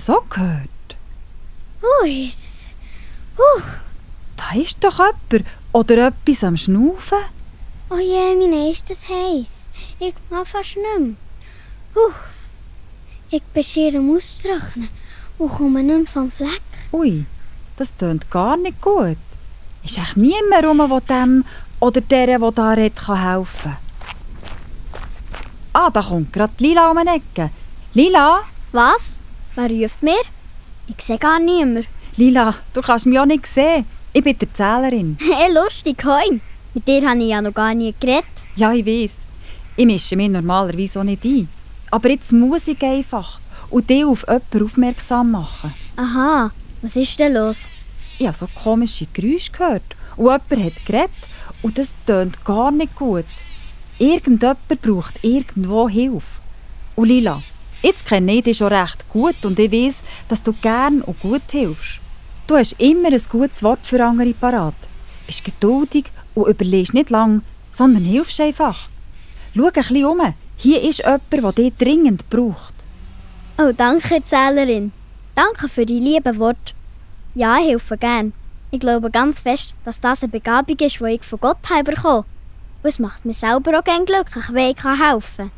so gehört? Ui, Da ist doch jemand oder etwas am Schnaufen. oh je, meine ist das heiß. Ich mag fast nicht mehr. Ich bin schier am Austrocknen und komme nicht mehr vom Fleck. Ui, das tönt gar nicht gut. Ist echt niemand rum, der dem oder der da redet, helfen kann? Ah, da kommt gerade Lila um die Ecke. Lila? Was? Wer ruft mir? Ich sehe gar niemand. Lila, du kannst mich auch nicht sehen. Ich bin die Erzählerin. Hey, lustig, hoi. Mit dir habe ich ja noch gar nie geredet. Ja, ich weiss. Ich mische mich normalerweise auch nicht ein. Aber jetzt muss ich einfach und dich auf jemanden aufmerksam machen. Aha, was ist denn los? Ich habe so komische Geräusche gehört und jemand hat geredet und das tönt gar nicht gut. Irgendjemand braucht irgendwo Hilfe. Und Lila, jetzt kenne ich dich schon recht gut und ich weiss, dass du gern und gut hilfst. Du hast immer ein gutes Wort für andere parat. Bist geduldig und überlegst nicht lang, sondern hilfst einfach. Schau ein bisschen um. Hier ist jemand, der dich dringend braucht. Oh, danke, Erzählerin. Danke für die lieben Worte. Ja, ich helfe gern. Ich glaube ganz fest, dass das eine Begabung ist, die ich von Gott habe bekommen. Und es macht mich selber auch gerne glücklich, wenn ich helfen kann.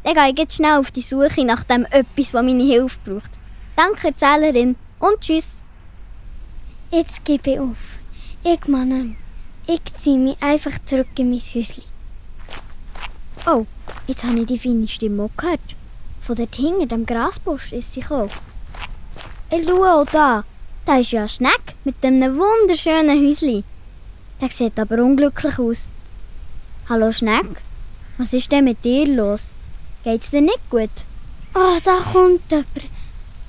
Dann gehe ich jetzt schnell auf die Suche nach dem etwas, das meine Hilfe braucht. Danke, Erzählerin, und tschüss. Jetzt gebe ich auf. Ich mache nicht mehr. Ich ziehe mich einfach zurück in mein Häuschen. Oh, jetzt habe ich die feine Stimme auch gehört. Von dort hinten, dem Grasbusch, ist sie gekommen. Ich schaue auch da. Da ist ja ein Schneck mit einem wunderschönen Häuschen. Der sieht aber unglücklich aus. Hallo Schneck, was ist denn mit dir los? Geht's dir nicht gut? Oh, da kommt jemand.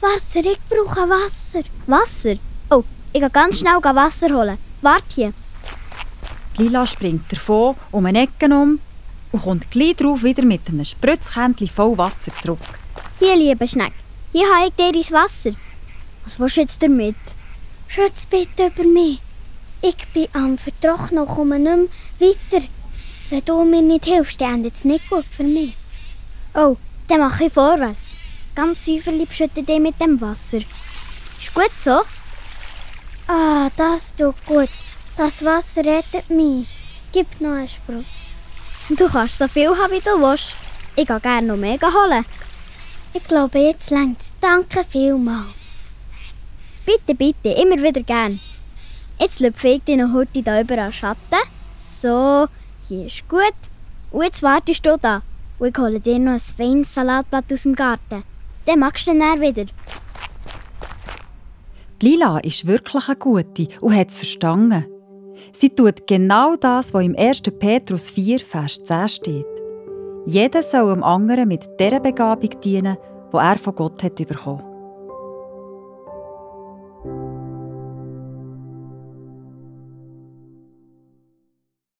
Wasser, ich brauche Wasser. Wasser? Oh, ich gehe ganz schnell Wasser holen. Warte hier. Lila springt davon um eine Ecke um und kommt gleich darauf wieder mit einem Spritzkännchen voll Wasser zurück. Hier, lieber Schneck, hier habe ich dir dein Wasser. Was willst du jetzt damit? Schütz bitte über mich. Ich bin am Vertrocknen und komme nicht mehr weiter. Wenn du mir nicht hilfst, dann endet es nicht gut für mich. Oh, dann mache ich vorwärts. Ganz säuferlich beschütte dich mit dem Wasser. Ist gut so? Ah, das tut gut. Das Wasser rettet mich. Gib noch einen Sprutz. Du kannst so viel haben, wie du willst. Ich gehe gerne noch mehr holen. Ich glaube, jetzt längt's. Danke vielmals. Bitte, bitte, immer wieder gern. Jetzt lüpfe ich dich noch heute da überall Schatten. So, hier ist gut. Und jetzt wartest du da. Und ich hole dir noch ein feines Salatblatt aus dem Garten. Dann magst du dann wieder. Lila ist wirklich eine Gute und hat es verstanden. Sie tut genau das, was im 1. Petrus 4, Vers 10 steht. Jeder soll dem anderen mit dieser Begabung dienen, die er von Gott hat bekommen.